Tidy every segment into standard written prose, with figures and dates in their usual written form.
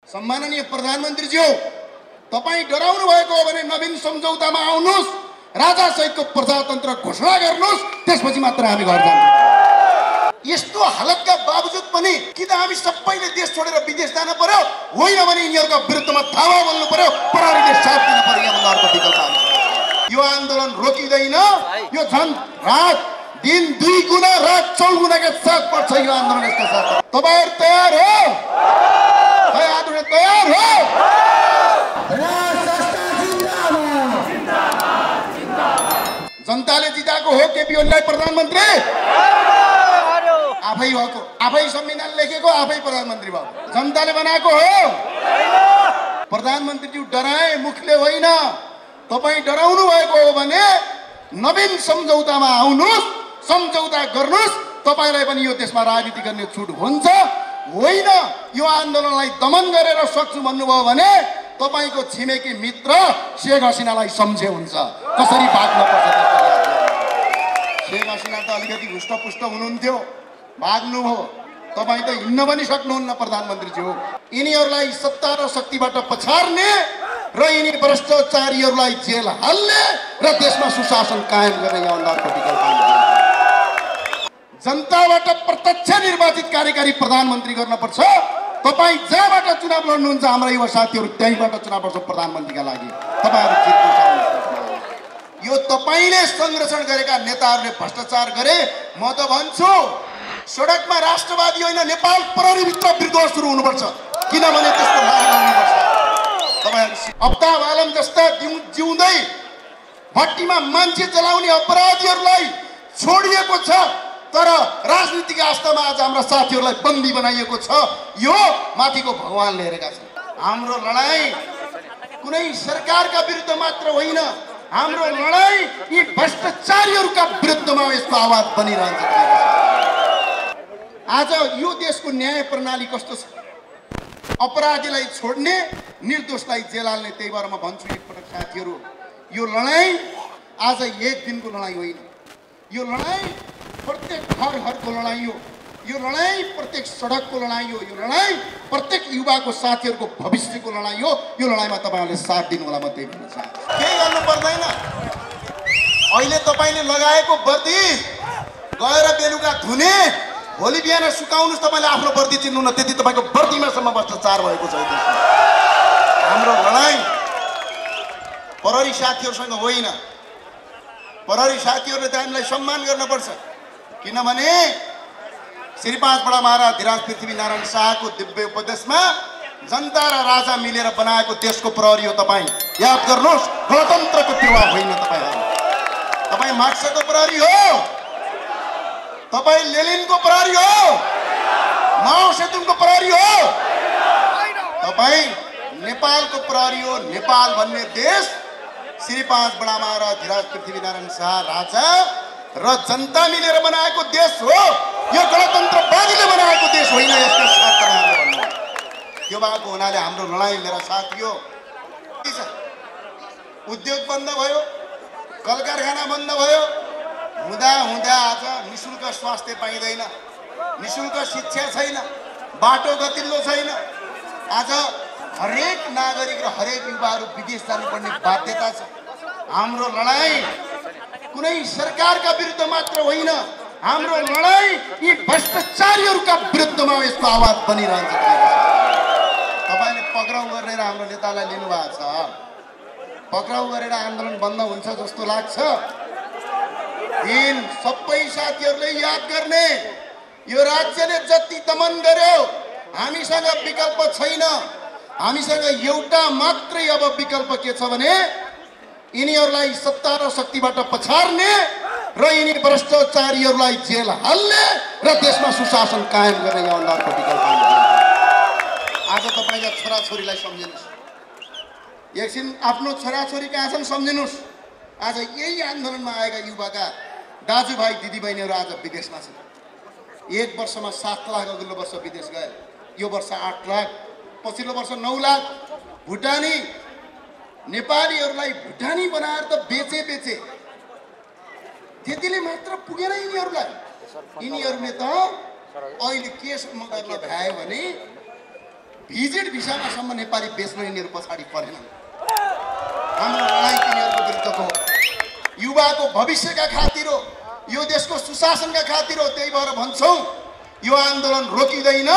सम्माननीय प्रधानमन्त्रीज्यू, तपाई डराउनु भएको हो भने नवीन सम्झौतामा आउनुस्, राजा सहितको प्रजातन्त्र घोषणा गर्नुस्, त्यसपछि मात्र हामी घर जान्छौँ। यस्तो हालतका बावजुद पनि कि त हामी सबैले देश छोडेर विदेश जान पर्यो, होइन भने यिनीहरूका विरुद्धमा धावा बोल्नु पर्यो, प्रहरीले साथ दिनु पर्यो, यहाँ अर्को विकल्प आउँछ। यो आन्दोलन रोकिँदैन, यो झन् रात दिन 2 गुना रात 4 गुनाका साथ पर्छ यो आन्दोलन। यसका साथ तपाईहरु तयार हो? तयार हो? जनताले जिताएको हो केपी ओलीलाई प्रधानमन्त्री, आफै भएको, आफै संविधान लेखेको, आफै प्रधानमन्त्री भएको, जनताले बनाएको हो। प्रधानमन्त्रीज्यू डराए मुखले होइन, तपाई डराउनु भएको हो भने नवीन सम्झौतामा आउनुस्, सम्झौता गर्नुस्, तपाईलाई पनि यो देशमा राजनीति गर्ने छुट हुन्छ। होइन यो आन्दोलनलाई दमन गरेर सक्छु भन्नुभयो भने तपाईको छिमेकी मित्र शेख हसिनालाई सम्झे हुन्छ, कसरी भाग्न पर्छ त्यसको याद गर्नु। शेख हसिना त अलिकति हुष्टपुष्ट हुनुहुन्थ्यो, भाग्नुभयो, तपाई त हिँड्न पनि सक्नुहुन्न प्रधानमन्त्रीज्यू। यिनीहरूलाई सत्ता र शक्तिबाट पछार्ने र यिनी भ्रष्टाचारीहरूलाई जेल हाल्ने र देशमा सुशासन कायम गर्ने यहाँ अर्को विकल्प आउँदैन। जनताबाट प्रत्यक्ष निर्वाचित कार्यकारी प्रधानमन्त्री गर्नुपर्छ। तपाई जहाँबाट चुनाव लड्नुहुन्छ हाम्रा युवा साथीहरू त्यहीबाट चुनाव लड्छ प्रधानमन्त्रीका लागि। तपाईहरु जित्नु सक्नुहुन्छ। यो तपाईले संरक्षण गरेका नेताहरूले भ्रष्टाचार गरे, म त भन्छु सडकमा राष्ट्रवादी होइन नेपाल प्रहरीभित्र विद्रोह सुरु हुनुपर्छ, किनभने त्यस्तो लाग्नुपर्छ। तपाईहरु अब्ताब आलम जस्ता जिउँदै भट्टीमा मान्छे जलाउने अपराधीहरूलाई छोडिएको छ, तर राजनीतिक आस्थामा आज हाम्रा साथीहरूलाई बन्दी बनाइएको छ। यो माथिको भगवानले हेरेका छन्। हाम्रो लडाई कुनै सरकारका विरुद्ध मात्र होइन, हाम्रो लडाई यी भ्रष्टाचारीहरूका विरुद्धमा यसको आवाज बनिरहन्छ। आज यो देशको न्याय प्रणाली कस्तो छ? अपराधीलाई छोड्ने, निर्दोषलाई जेल हाल्ने। त्यही भएर म भन्छु एकपटक साथीहरू, यो लडाई आज एक दिनको लडाई होइन, यो लडाई प्रत्येक घरको लडाई हो, यो लडाई प्रत्येक सडकको लडाई हो, यो लडाई प्रत्येक युवाको साथीहरूको भविष्यको लडाई हो। यो लडाईमा तपाईहरुले साथ दिनु होला, म त्यही भन्न चाहन्छु। केही गर्नु पर्दैन। अहिले तपाईले लगाएको बत्ती गएर बेलुका धुने, भोलि बिहान सुकाउनुस्, तपाईले आफ्नो बत्ती चिन्नु न, त्यति तपाईको बत्तीमासम्म भ्रष्टाचार भएको छ। हाम्रो लडाई प्रहरी साथीहरूसँग होइन, प्रहरी साथीहरूले त हामीलाई सम्मान गर्नुपर्छ, किनभने श्री 5 बडा महाराज धीराज पृथ्वीनारायण शाहको दिव्य उपदेशमा जनता र राजा मिलेर बनाएको देशको प्रहरी हो। तपाईँ याद गर्नुहोस्, गणतन्त्रको टेवा होइन। तपाईहरु, तपाईँ मार्क्सको प्रहरी हो, तपाईँ लेनिनको प्रहरी हो, माओ सेतुङको प्रहरी हो, तपाईँ नेपालको प्रहरी हो। नेपाल भन्ने देश श्री 5 बडा महाराज धीराज पृथ्वीनारायण शाह राजा र जनता मिलेर बनाएको देश हो। यो गणतन्त्रवादीले बनाएको देश होइन। यसको साथ भन्नु यो भएको हुनाले हाम्रो लडाई मेरा साथीहरू, उद्योग बन्द भयो, कल कारखाना बन्द भयो, हुँदा हुँदा आज निशुल्क स्वास्थ्य पाइँदैन, निशुल्क शिक्षा छैन, बाटो गतिलो छैन। आज हरेक नागरिक र हरेक युवाहरू विदेश जानुपर्ने बाध्यता छ। हाम्रो लडाई कुनै सरकारका विरुद्ध मात्र होइन, हाम्रो लडाई यी भ्रष्टाचारीहरूका विरुद्धमा यसको आवाज बनिरहन्छ। तपाईले पक्राउ गरेर हाम्रो नेतालाई लिनु भएको छ, पक्राउ गरेर आन्दोलन बन्द हुन्छ जस्तो लाग्छ। दिन सबै साथीहरूले याद गर्ने, यो राज्यले जति दमन गर्यो हामीसँग विकल्प छैन। हामीसँग एउटा मात्रै अब विकल्प के छ भने यिनीहरूलाई सत्ता र शक्तिबाट पछार्ने र यिनी भ्रष्टाचारीहरूलाई जेल हाल्ने र देशमा सुशासन कायम गर्ने यहाँ अर्को विकल्प आउँदैन। आज तपाईका छोराछोरीलाई सम्झिनुस्, एकछिन आफ्नो छोराछोरी कहाँ छन् सम्झिनुस्। आज यही आन्दोलनमा आएका युवाका दाजुभाइ दिदीबहिनीहरू आज विदेशमा छन्। एक वर्षमा 7 लाख अघिल्लो वर्ष विदेश गए, यो वर्ष 8 लाख, पछिल्लो वर्ष 9 लाख। भुटानी नेपालीहरूलाई भुटानी बनाएर त बेचे, त्यतिले मात्र पुगेन यिनीहरूलाई। यिनीहरूले त अहिले केसम्म गर्न भ्यायो भने भिजिट भिसामासम्म नेपाली बेच्न यिनीहरू पछाडि परेनन्। हाम्रो लडाइँ तिनीहरूको विरुद्धको हो, युवाको भविष्यका खातिर हो, यो देशको सुशासनका खातिर हो। त्यही भएर भन्छौँ यो आन्दोलन रोकिँदैन,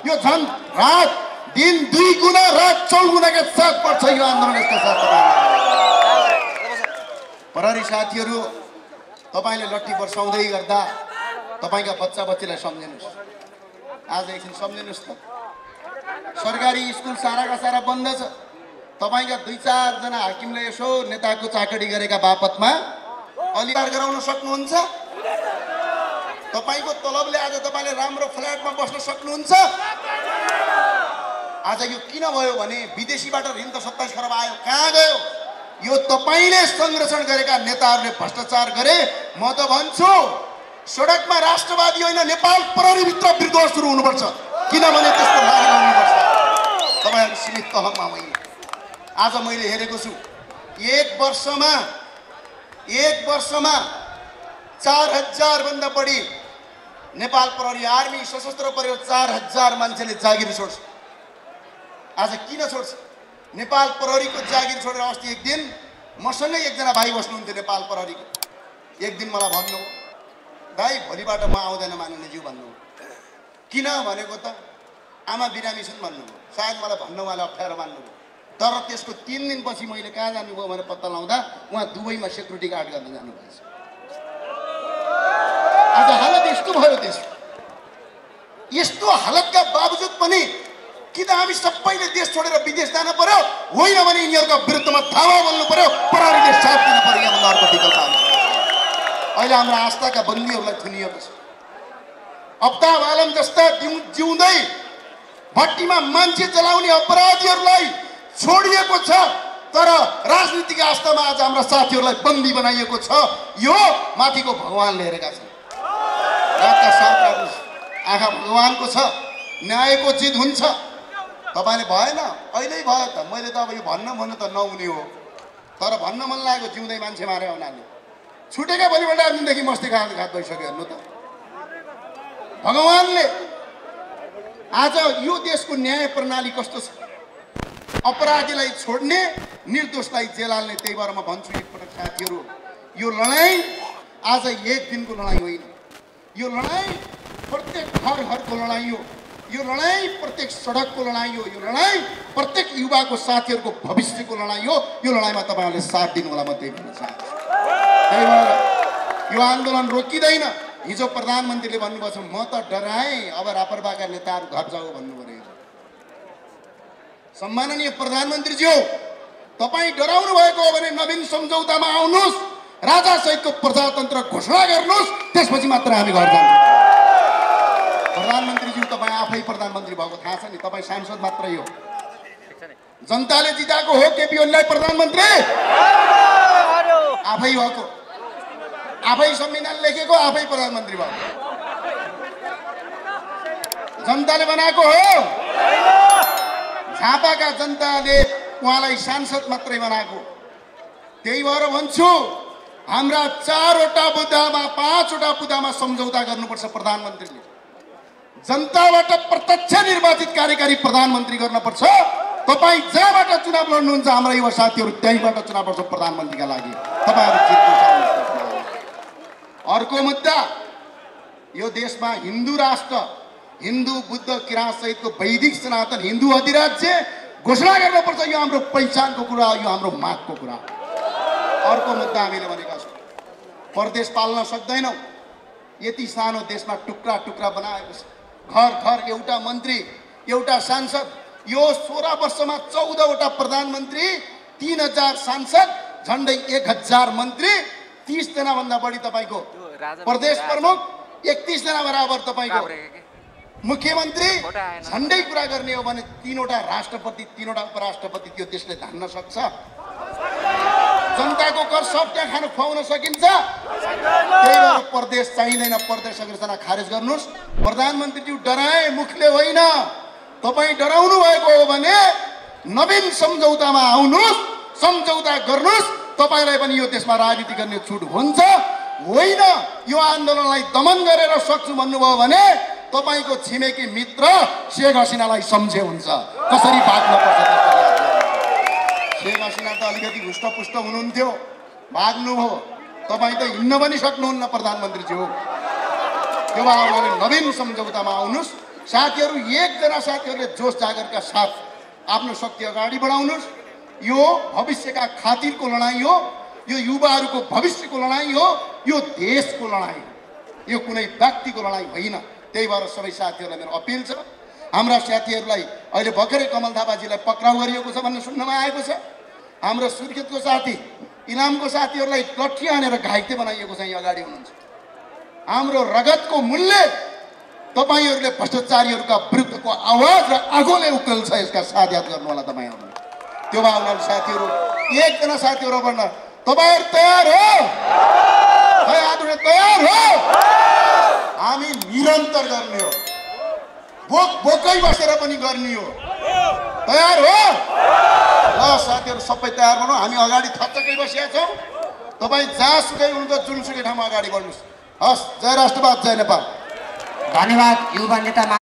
यो झन् रात दिन 2 गुणा रात 4 गुणाका साथ पर्छ यो आन्दोलन। यसका साथ प्रहरी साथीहरू, तपाईँले लट्ठी बर्साउँदै गर्दा तपाईँका बच्चा बच्चीलाई सम्झिनुहोस्। आज एकछिन सम्झिनुहोस् त, सरकारी स्कुल साराका सारा बन्द छ। तपाईँका 2-4 जना हाकिमले यसो नेताको चाकडी गरेका बापतमा अधिकार गराउन सक्नुहुन्छ? तपाईँको तलबले आज तपाईँले राम्रो फ्ल्याटमा बस्न सक्नुहुन्छ? आज यो किन भयो भने विदेशीबाट ऋण त 27 खरब आयो, कहाँ गयो? यो तपाईँले संरक्षण गरेका नेताहरूले भ्रष्टाचार गरे। म त भन्छु सडकमा राष्ट्रवादी होइन नेपाल प्रहरीभित्र विद्रोह सुरु हुनुपर्छ, किनभने त्यसको लागि हुनुपर्छ। तपाईँहरू सीमित तहमा होइन। आज मैले हेरेको छु एक वर्षमा 4000 भन्दा बढी नेपाल प्रहरी आर्मी सशस्त्र प्रहरी 4000 मान्छेले जागिर छोड्छ। आज किन छोड्छ? नेपाल प्रहरीको जागिर छोडेर अस्ति एक दिन मसँगै एकजना भाइ बस्नुहुन्थ्यो नेपाल प्रहरीको। एक दिन मलाई भन्नु, भाइ भोलिबाट म आउँदैन माननीयज्यू भन्नु। किन भनेको त आमा बिरामी छन् भन्नुभयो। सायद मलाई भन्न उहाँले अप्ठ्यारो मान्नुभयो। तर त्यसको 3 दिनपछि मैले कहाँ जानुभयो भनेर पत्ता लगाउँदा उहाँ दुबईमा सेक्युरिटी गार्ड गर्न जानुभएछ। आज हालत यस्तो भयो देशको। यस्तो हालतका बावजुद पनि कि त हामी सबैले देश छोडेर विदेश जान पर्यो, होइन भने यिनीहरूका विरुद्धमा धावा बोल्नु पर्यो, प्रहरीले साथ दिनु पर्यो। यहाँभन्दा अर्को विकल्प अहिले हाम्रो आस्थाका बन्दीहरूलाई थुनिएको छ। अफ्ताब आलम जस्ता जिउँदै भट्टीमा मान्छे चलाउने अपराधीहरूलाई छोडिएको छ, तर राजनीतिक आस्थामा आज हाम्रा साथीहरूलाई बन्दी बनाइएको छ। यो माथिको भगवानले हेरेका छन्। रातका 7 आँखा भगवानको छ, न्यायको जित हुन्छ। तपाईँले भएन, अहिले भयो त। मैले त अब यो भन्नु त नहुने हो, तर भन्न मन लागेको जिउँदै मान्छे मारे हुनाले छुटेका भोलिबाट दिनदेखि मस्ती घात भइसक्यो। हेर्नु त, भगवानले आज यो देशको न्याय प्रणाली कस्तो छ। अपराधीलाई छोड्ने, निर्दोषलाई जेल हाल्ने। त्यही भएर म भन्छु एकपटक साथीहरू, यो लडाइँ आज एक दिनको लडाइँ होइन। यो लडाइँ प्रत्येक घरको लडाइँ हो। यो लडाइँ प्रत्येक सडकको लडाइँ हो। यो लडाइँ प्रत्येक युवाको साथीहरूको भविष्यको लडाइँ हो। यो लडाइँमा तपाईँहरूले साथ दिनु होला, म त्यही भन्न चाहन्छु। त्यही भएर यो आन्दोलन रोकिँदैन। हिजो प्रधानमन्त्रीले भन्नुभएको छ, म त डराएँ, अब रापरपाका नेताहरू घर जाऊ भन्नुभयो। सम्माननीय प्रधानमन्त्रीज्यू, तपाईँ डराउनु भएको हो भने नवीन सम्झौतामा आउनुहोस्, राजा सहितको प्रजातन्त्र घोषणा गर्नुहोस्, त्यसपछि मात्र हामी घर जान्छौँ। प्रधानमन्त्रीज्यू, तपाईँ आफै प्रधानमन्त्री भएको थाहा छ नि, तपाईँ सांसद मात्रै हो। जनताले जिताएको हो केपी ओलीलाई प्रधानमन्त्री आफै भएको, आफै संविधान लेखेको, आफै प्रधानमन्त्री भएको। जनताले बनाएको हो। झापाका जनताले उहाँलाई सांसद मात्रै बनाएको। त्यही भएर भन्छु, हाम्रा 4वटा मुद्दामा 5वटा मुद्दामा सम्झौता गर्नुपर्छ प्रधानमन्त्रीले। जनताबाट प्रत्यक्ष निर्वाचित कार्यकारी प्रधानमन्त्री गर्नुपर्छ। तपाईँ जहाँबाट चुनाव लड्नुहुन्छ, हाम्रा युवा साथीहरू त्यहीँबाट चुनाव लड्छ प्रधानमन्त्रीका लागि। तपाईँहरू जित्नु सक्नुहुन्छ। अर्को मुद्दा, यो देशमा हिन्दू राष्ट्र, हिन्दू बुद्ध किराँत सहितको वैदिक सनातन हिन्दू अधिराज्य घोषणा गर्नुपर्छ। यो हाम्रो पहिचानको कुरा, यो हाम्रो मागको कुरा। अर्को मुद्दा हामीले भनेका छौँ, प्रदेश पाल्न सक्दैनौँ। यति सानो देशमा टुक्रा टुक्रा बनाएको छ। घर घर एउटा मन्त्री, एउटा सांसद। यो 16 वर्षमा 14वटा प्रधानमन्त्री, 3000 सांसद, झन्डै 1000 मन्त्री, 30 जनाभन्दा बढी तपाईँको प्रदेश प्रमुख, 31 जना बराबर तपाईँको मुख्यमन्त्री। झन्डै कुरा गर्ने हो भने 3वटा राष्ट्रपति, 3वटा उपराष्ट्रपति त्यो देशले धान्न सक्छ। जनताको कर सब त्यहाँ खानु खुवाउन सकिन्छ। त्यही भएर प्रदेश चाहिँदैन, प्रदेश संरचना खारेज गर्नुहोस्। प्रधानमन्त्रीज्यू डराए मुखले होइन, तपाईँ डराउनु भएको हो भने नवीन सम्झौतामा आउनुहोस्, सम्झौता गर्नुहोस्। तपाईँलाई पनि यो देशमा राजनीति गर्ने छुट हुन्छ। होइन यो आन्दोलनलाई दमन गरेर सक्छु भन्नुभयो भने तपाईँको छिमेकी मित्र शेख हसिनालाई सम्झे हुन्छ कसरी भाग्नुपर्छ शेख हसिना त अलिकति हुष्टपुष्ट हुनुहुन्थ्यो भाग्नु हो तपाईँ त हिँड्न पनि सक्नुहुन्न प्रधानमन्त्रीजी हो त्यो भएर उहाँले नवीन सम्झौतामा आउनुहोस् साथीहरू एकजना साथीहरूले जोस जागरका साथ आफ्नो शक्ति अगाडि बढाउनुहोस् यो भविष्यका खातिरको लडाईँ हो यो युवाहरूको भविष्यको लडाईँ हो यो देशको लडाईँ यो कुनै व्यक्तिको लडाईँ होइन त्यही भएर सबै साथीहरूलाई मेरो अपिल छ हाम्रा साथीहरूलाई अहिले भर्खरै कमल थापाजीलाई पक्राउ गरिएको छ भन्ने सुन्नमा आएको छ हाम्रो सुर्खेतको साथी इलामको साथीहरूलाई लट्ठी हानेर घाइते बनाइएको छ यहाँ अगाडि हुनुहुन्छ हाम्रो रगतको मूल्य तपाईहरूले भ्रष्टाचारीहरूका विरुद्धको आवाज र आगोले उक्रेल्छ यसका साथ याद गर्नु होला तपाईहरूले त्यो भावनाले साथीहरू एकजना साथीहरू भन्न तपाईहरू तयार हो तयार हो हामी निरन्तर गर्ने हो बोकै बसेर पनि गर्ने हो तयार हो ल साथीहरू सबै तयार भनौँ हामी अगाडि थच्चकै बसिया छौँ तपाईँ जहाँसुकै हुनुहुन्छ जुनसुकै ठाउँमा अगाडि बढ्नुहोस् हस् जय राष्ट्रवाद जय नेपाल धन्यवाद युवा नेता